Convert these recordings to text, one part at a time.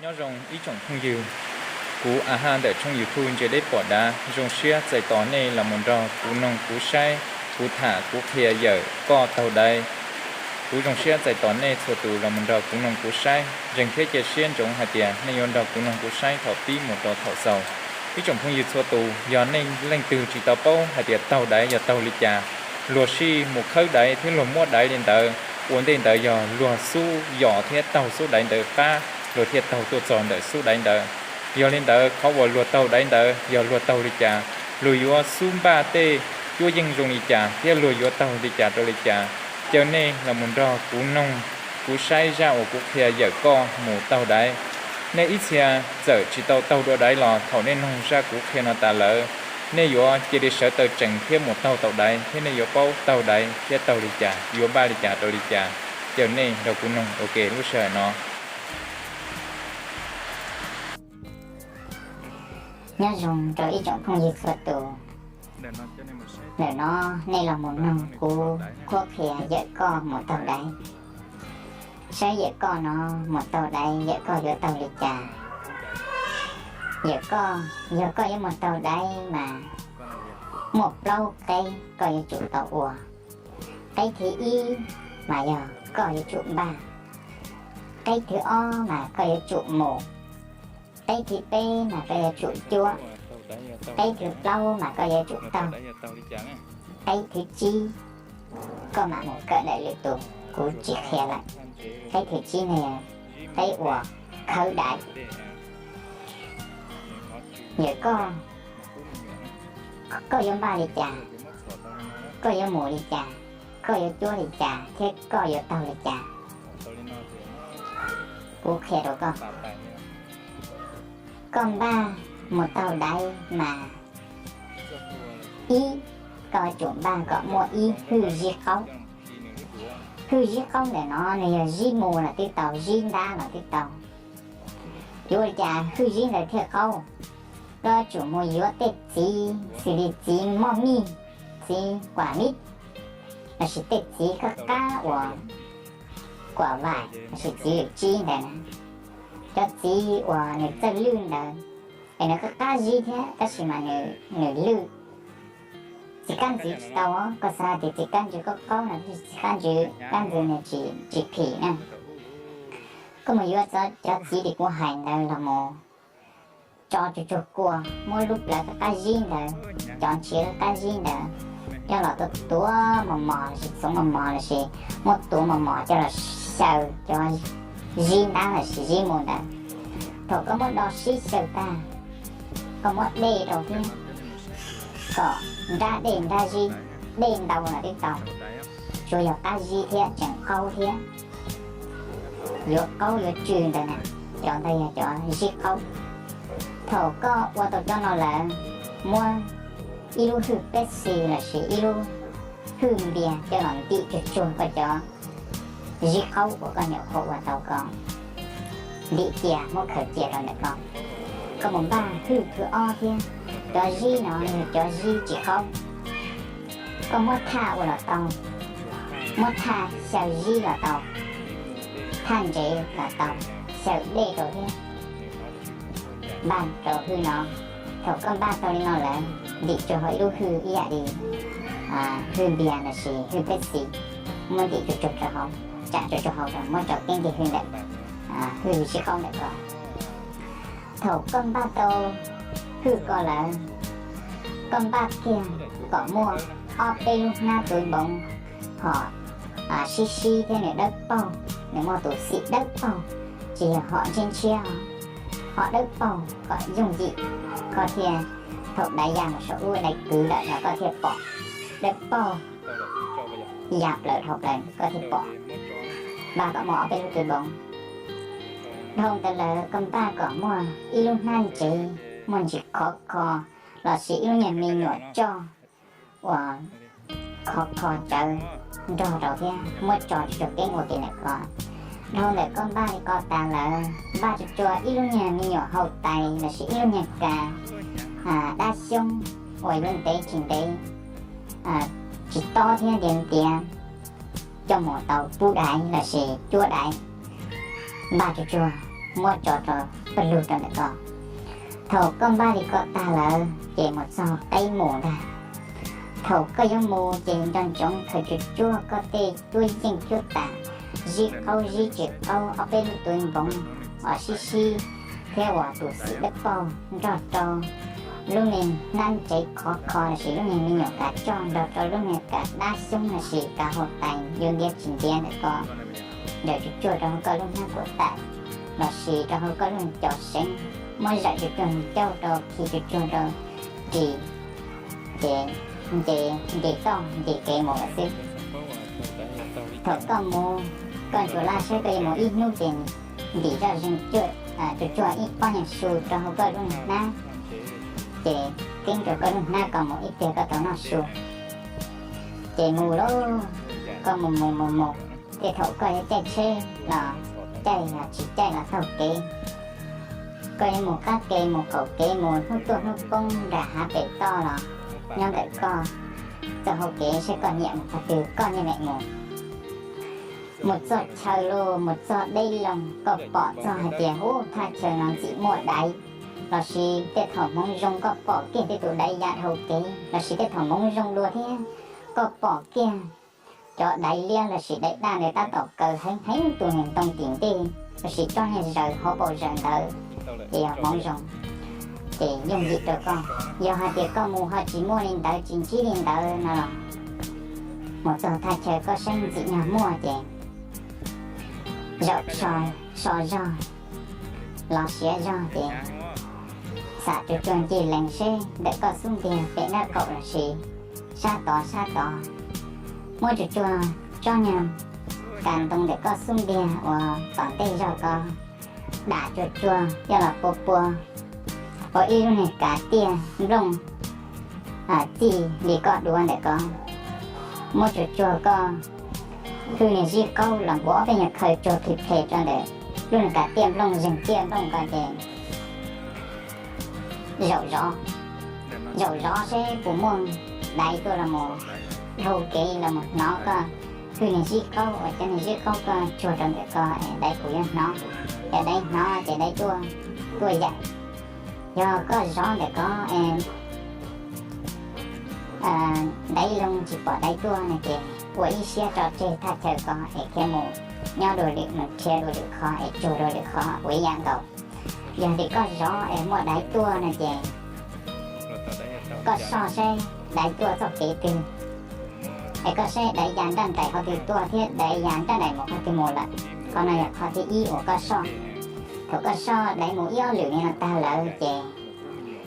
Nyob zoo ib tsoom phooj ywg, kuv A Ha ntawm tshooj YouTube Ntsia Deb Pom Dav zoo siab txais tos nej los mus nrog kuv noog kuv saib, kuv tham kuv qhia yawm koj taug daiv. Kuv zoo siab txais tos nej txhua tus los mus nrog kuv noog kuv saib, ntseeg thiab cia siab ntsoov hais tias nej yuav nrog kuv noog kuv saib thaum pib mus rau thaum xaus. Ib tsoom phooj ywg txhua tus, yog nej leej twg tsis tau paub hais tias taug daiv yog taug li cas, luag sij mus khawb daiv thiab luag muab daiv li ntawd, ua ntej ntawd yog luag xub yos thiab taug xub daiv ntawd qab, luag thiaj taug tuaj txog ntawm xub daiv ntawd. Yog li ntawd, qhov uas luag taug daiv ntawd yog luag taug li cas, luag yuav xub npaj tej cuab yeej zoo li cas thiab luag yuav taug li cas rau li cas, caw nej los mus nrog kuv noog, kuv saib zaj uas kuv qhia yawm koj mus taug daiv. Nej ib txhia txawm tsis tau taug dua daiv los thaum nej noog zaj kuv qhia no tas lawm, nej yuav cia li sawv taw tsees thiab mus taug tau daiv, thiab nej yuav paub taug daiv thiab taug li cas, yuav npaj li cas rau li cas. Caw nej nrog kuv noog ua ke lub sij hawm no. Nyob zoo rau ib tsoom phooj ywg txhua tus. Ntawm no nej los mus noog kuv qhuab qhia yawm koj mus taug daiv. Saib yawm koj no mus taug daiv, yawm koj yuav taug li cas. Yawm koj, yog koj yuav mus taug daiv mas muaj plaub qeb koj yuav tsum tau ua. Qeb thib ib mas yog koj yuav tsum npaj. Qeb thib ob mas koj yuav tsum mus. Qeb thib peb mas koj yuav tsum cuab. Qeb thib plaub mas koj yuav tsum taug. Qeb thib tsib koj mam mus kawm daim lwm tus, kuv tsis qhia lawm. Qeb thib tsib no qeb uas khawb daiv. Yawm koj, koj yuav npaj li cas, koj yuav mus li cas, koj yuav cuab li cas thiab koj yuav taug li cas. Kuv qhia rau koj. Koj npaj mus taug daiv mas, ib, koj yuav tsum npaj kom muaj ib hwj zib qaub. Hwj zib qaub ntawm no nws yog zib mu los twb tau, zib ntab los twb tau. Yuav ua li cas hwj zib ntawd thiaj qaub? Koj yuav tsum mus yuav tej txiv xws li txiv moj mij, txiv kuam mib, lossis tej txiv qab qab uas kuam vaim lossis txiv lwm tsib ntawd na. Cov txiv uas nws txawj lwj ntawd, es nws qab qab zib thiab tab sis mas nws lwj. Txiv kab ntxwv tsis tau, koj xav hais tias txiv kab ntxwv qaub qaub no tab sis txiv kab ntxwv, kab ntxwv nws tsis phim na. Koj mus yuav cov txiv li kuv hais ntawd los mus tso tsuag tsuag kua, muab lub plawv qab qab zib ntawd, cov ntshiav qab qab zib ntawd, coj los tuav tuav mos mos lossis txhoov mos mos lossis muab tuav mos mos coj los xyaw cov zib ntab lossis zib mu ntawd. Thaum koj muab do sib xyaw tag, koj muab dej rau thiab, kom nrab dej nrab zib, dej ntau los twb tau, tsuav yog qab zib thiab tseem qaub thiab. Yuav qaub yuav tsw ntawd na, cov ntawd yog cov zib qaub. Thaum koj ua tau cov no lawm, muab ib lub hwj peb xis lossis ib lub hwj npias coj los ntim tsuag tsuag koj cov zib qaub uas koj nyuam qhuav ua tau ko, ntim cia muab khaws cia rau ntawm ko. Koj mus npaj hwj thib ob thiab, cov zib no yog cov zib tsis qaub. Koj muab thaj ua los tau, muab thaj xyaw zib los tau, thaj ntsev los tau, xyaw dej rau thiab. Npaj rau hwj no, thaum koj npaj tau li no lawm, ntim tsuag hauv ib lub hwj ib yam li hwj npias lossis hwj peb xis, muab ntim tsuag tsuag rau hauv, tsam tsuag tsuag hauv rau muab tso keeb kiag hwj ntawm, hwj zib qaub ntawm ko. Thaum koj npaj tau hwj ko lawm, koj npaj kiag kom muaj ob peb lub hnab tuv npoov, hom sib sib thiab nws dawb paug, nws muaj tus xim dawb paug, tsis yog hom ntshiab ntshiab, hom dawb paug kom yooj yim, koj thiaj, thaum daiv ya mus saum ub daiv kwv lawm los koj thiaj pom, dawb paug ya plaws dhau plaws koj thiaj pom. Npaj kom muaj ob peb lub tuv npoov. Dhau ntawd lawm koj npaj kom muaj ib lub hnab ntsev, muaj ntsis khov kho lossis ib lub nyuag me nyuam tsoj uas khov kho tsawv nrog rau thiab muab tso tsuag tsuag keeb ua ke ntawm ko. Dhau ntawm koj npaj li ko tas lawm, npaj tsuag tsuag ib lub nyuag me nyuam hau tais lossis ib lub nyuag kas dab xyoob uas yuav ntev tsis ntev, tsis tob thiab ntiav ntiav, coj mus tau pub daiv lossis cuab daiv. Npaj tsuag tsuag muab tso rau pawg lug rau ntawm ko. Thaum koj npaj li ko tag lawm ces mus txog qib mus ntag. Thaum koj yuav mus ces nco ntsoov khaws tsuag tsuag koj tej cuab yeej cuab tam, zib qaub zib tsis qaub, ob peb lub tw npoov uas sib sib thiab uas tus xim dawb paug nrog rau lub me hnab ntsev khov kho lossis lub me me nyuam kav tsoj nrog rau lub me kav dab xyoob lossis kav hau tais yuav ntiav tsis ntiav ntawm ko. Zawm tsuag tsuag rau hauv koj lub hnab kuam taim lossis rau hauv koj lub me cov seev, muab zawm tsuag tsuag ncauj rau khi tsuag tsuag rau ris, ces nce, nce toj nce kev mus lawm xwb. Thaum koj mus, koj ntsuas laj saib koj yuav mus ib hnub ces ntim zoj zeeg cuaj, tsuag tsuag ib pob nyeeg su rau hauv koj lub hnab, ces keeb rau koj lub hnab ko mus ib pliag koj tau noj su. Ces mus lauj, koj mus mus mus mus, tej thaum koj yuav caij tsheb los caij, tsis caij los taug kev. Koj yuav mus qab kev mus qaum kev mus hnub tuaj hnub poob nram hav pem toj los nyob ntawm koj, txoj hau kev saib koj nyiam mus qhov twg koj nyiam mam mus. Mus txog chaw los mus txog deb loo koj pom txog hais tias ub thaj chaw no ntxim muaj daiv, lossis tej thaum hmoov zoo koj pom kiag tej tus daiv ya dhau kev, lossis tej thaum hmoov zoo dua thiab koj pom kiag cov daiv liab lossis daiv daj ntawd tab tom kaw heev heev tus niag ntoo tim ntej, lossis tsob niag zaws hauv paus zaws ntawd, ces yog hmoov zoo, ces yooj yim rau koj. Yog hais tias koj mus ho tsis muaj li ntawd tsis ntsib li ntawd no los mus txog thaj chaw koj saib ntxim nyog muaj ces zaum so zog los siav zog ces xam tsuag tsuag ncig lees seb ntawm koj xub ntiag pem nraub qaum lossis sab tod sab tod. Muab tsuag tsuag tsob niag kas ntoo ntawm koj xub ntiag uas tom ntej zog ko dam tsuag tsuag coj los pua pua ua ib lub niag kav tiaj nplooj txij li koj duav ntawm ko. Muab tsuag tsuag koj hwj niag zib qaub los npuav ob peb nyuag khawv tsuag phem phem rau ntawm lub niag kav tiaj nplooj zeeg tiaj nplooj ko ces zaum zov, zaum zov seb puas muaj daiv tuaj los mus dhau kev los mus hnov koj hwj niag zib qaub uas cov niag zib qaub koj tsuag rau ntawm ko es daiv puas yuav hnov. Yog daiv hnov ces daiv tuaj, tuaj yaim. Yog koj zov ntawm ko es daiv loo tsis pom daiv tuaj no ces ua ib siab tso tseg thaj chaw ko es khiav mus nyob dua lwm, mus nrhiav dua lwm qhov es tsuag dua lwm qhov ua ib yam nkaus. Yog tias koj zov es muaj daiv tuaj no ces koj soj saib daiv tuaj txoj kev twg, es koj saib daiv ya nraj nraim qhov twg tuaj thiab daiv ya nraj nraim mus qhov twg mus lawm. Qhov no yog qhov thib ib uas koj soj. Thaum koj soj daiv mus ib ob lwm li no tag lawm ces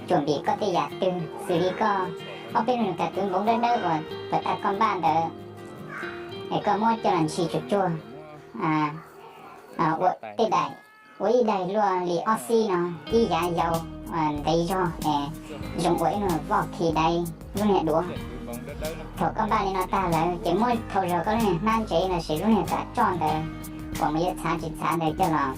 tsuas npim koj tej yam twg xws li koj ob peb lub niag kav tw npoov dawb dawb uas puas tas koj npaj ntawd, es koj muab coj los ntshis tsuag tsuag ua tej daim, ua ib daim luaj li ob xib no, ib yav yau ntev zog es zoo ua ib lub voj khi daiv lub niag duav. Thaum koj npaj li no tag lawm ces muab thau zog koj lub niag hnab ntsev lossis lub niag kav tsoj ntawd uas mus yuav txhav tsis txhav ntawd coj los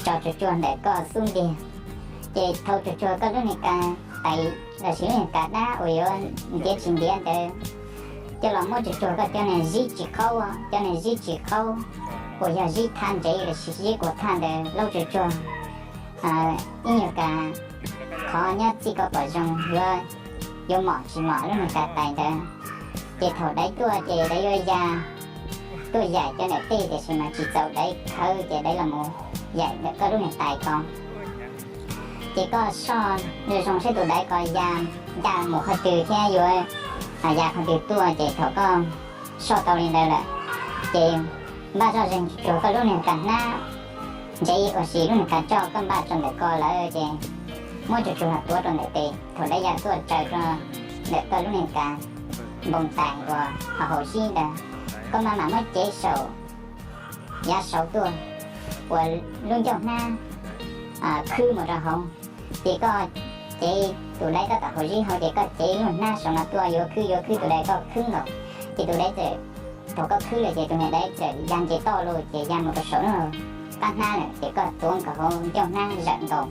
tso tsuag tsuag ntawm koj xub ntiag. Ces thau tsuag tsuag koj lub niag kav tais lossis lub niag kav dab uas yuav ntiav tsis ntiav ntawd coj los muab tsuag tsuag koj cov niag zib tsis qaub, cov niag zib tsis qaub uas yog zib thaj ntsev lossis zib kuas thaj ntawd laub tsuag tsuag ib nyuag kav qhov nyob txij koj pom zoo yuav, yuav mom tsis mom lub niag kav tais ntawd. Ces thaum daiv tuaj ces daiv yuav ya tuaj yaim cov ntawm tej tiam sis mas tsis txaus daiv khawv ces daiv los mus yaim ntawm koj lub niag tais ko. Ces koj soj zoo zoo saib tus daiv ko ya, ya mus qhov twg thiab yuav ya qhov twg tuaj ces thaum koj soj tau li ntawd lawm ces npaj zoj zeeg tsuag tsuag koj lub niag kav hnab ntsev lossis lub niag kav tsoj koj npaj tso ntawm ko lawm ces muab tsuag tsuag los tuav rau ntawm tes. Thaum daiv ya tuaj tsaws rau ntawm koj lub niag kav npoo tais uas ho haus zib ntawd, koj maj mam muab cev saum yav saud tuaj uas lub ncauj hnab khwb mus rau hauv. Ces koj cev tus daiv tab tom haus zib hauv ces koj cev lub hnab saum no tuaj yuav khwb yuav khwb tus daiv koj khwb nkaus. Ces tus daiv txawm, thaum koj khwb lawm ces tus niag daiv txawm ya nce toj los ces ya mus rau saum lub qab hnab lawm ces koj tuav nkaus hauv ncauj hnab zawm nkaus.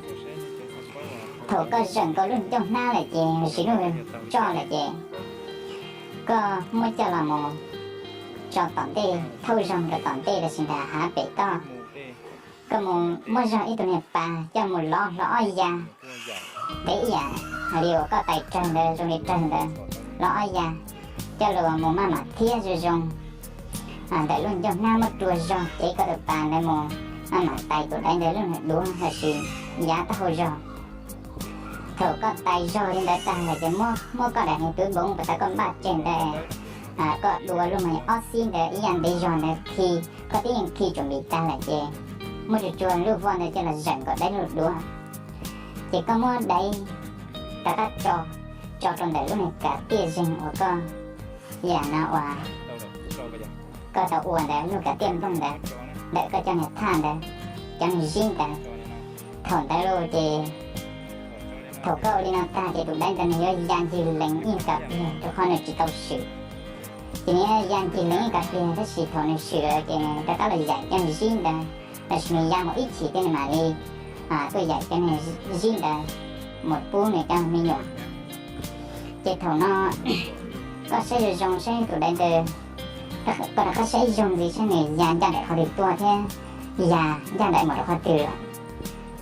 Thaum koj zawm nkaus lub ncauj hnab lawm ces siv lub tsoj lawm ces koj muab coj los mus tso tom ntej, thauj zog rau tom ntej los sis nram hav pem toj. Koj mus muab zog ib tug niag pas coj mus lov hlo ob ya, ntev ib yam li uas koj tais rawg ntawd, zoo li rawg ntawd, lov ob ya, coj los mus maj mam thiab zoo zoo ntawm lub ncauj hnab, muab rua zog cev koj tus pas ntawd mus maj mam tais tus daiv ntawd lub niag duav los sis yav taub hau zog. Thaum koj tais zog li ntawd tag lawm ces muab, muab koj daim niag tub npoov pas tas koj npaj tseg ntawd, koj dua lub mas ob xib ntawd ib yam ntev zog ntawd khi, koj twb yeej khi tsuam vim tag lawm ces muab tsuag tsuag lub voj ntawd coj los zeem kom daiv lub duav. Ces koj muab daiv rov qab tso, tso rau ntawm lub niag kav tiaj zeeg uas koj, yam no uas koj tau ua ntawd, lub kav tiaj nplooj ntawd, ntawm koj cov niag thaj ntawd, cov niag zib ntawd. Thaum ntawd los ces thaum koj ua li no tag ces tus daiv ntawd nws yuav ya ncig lees ib kas pliag rau qhov nws tsis tau swm. Ces nws yuav ya ncig lees ib kas pliag tab sis thaum nws swm ces nws rov qab los yaim cov niag zib ntawd, los sis nws ya mus ib chim thiab nws mam li tuaj yaim cov niag zib ntawd mus pub nws cov me nyuam. Ces thaum no koj saib zoo zoo saib tus daiv ntawd, koj rov qab saib ib zaug ntxiv saib nws ya ncaj nraim qhov twg tuaj thiab ya ncaj nraim mus rau qhov twg lawm.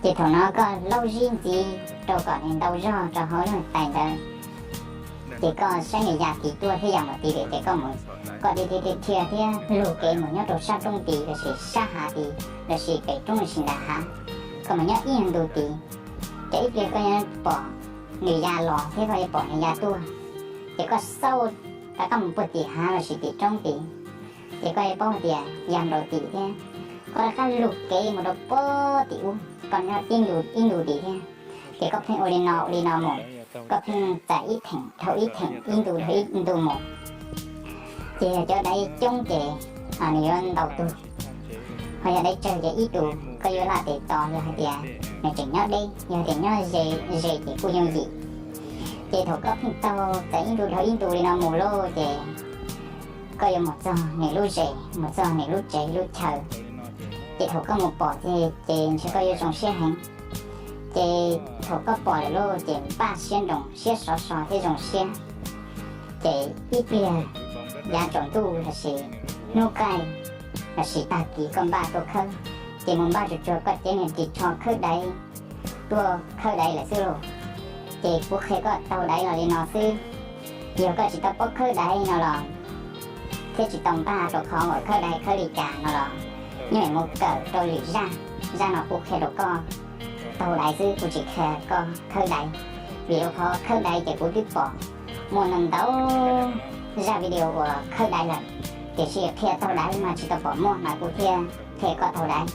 Ces thaum no koj laub zib ntxiv rau kom nws ntau zog rau hauv lub tais ntawd. Ces koj saib nws ya tid tuaj thiab ya mus tid lawm ces koj mus, koj dhia dhia thiab lug kev mus nyob rau sab roob tid los sis sab hav tid los sis pem roob los sis nram hav, koj mus nyob ib nyuag ntu tid, ces ib pliag koj yuav pom nws ya los thiab koj yuav pom nws ya tuaj. Ces koj xauj rov qab mus puag tim hav los sis tim roob tid, ces koj yuav paub hais tias ya nraud tim thiab. Koj rov qab lug kev mus rau puag tim ub, koj nyob tib ntu ib ntu tid thiab. Ces koj pheej ua li no ua li no mus, koj pheej txais ib theem dhau ib theem, ib ntu dhau ib ntu mus. Ces yog cov daiv coob ces nws yuav ntau tug, ho yog daiv tsawg ces ib tug koj yuav laj tes tos yog hais tias nws tseem nyob deb, yog tias nyob ze, ze ces kuj yooj yim. Ces thaum koj pheej taug txais ib ntu dhau ib ntu li no mus lauj ces koj yuav mus txog nws lub zes, mus txog nws lub tsev lub chaw. Ces thaum koj mus pom ces, ces ntshe koj yuav zoo siab heev. Ces thaum koj pom lawm lauj ces npaj siab nroos siab sov so thiab zoo siab. Ces ib pliag yav tsaus ntuj los sis hnub qaij los sis tag kis koj npaj tuaj khawb, ces mus npaj tsuag tsuag koj cev niag ris tsho khawb daiv tuaj khawb daiv lawm xwb lauj. Ces kuv qhia koj taug daiv los li no xwb. Yog koj tsis tau paub khawb daiv no los thiab tsis tau npaj rau qhov uas khawb daiv khawb li cas no los, nyob mus kawm rau lwm zaj, zaj no kuv qhia rau koj taug daiv xwb, kuv tsis qhia koj khawb daiv. Vim rau qhov khawb daiv ces kuv twb pom muaj ntau ntau zaj video uas khawb daiv lawm, tiam sis qhia taug daiv mas tsis tau pom muaj mas kuv thiaj qhia koj taug daiv.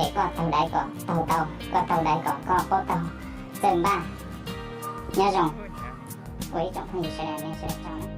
Es koj taug daiv kom taug tau, koj taug daiv kom koj paub taug, txawj npaj. Nyob zoo, ua ib tsoom phooj ywg sawv daws nej sawv daws tsaug na.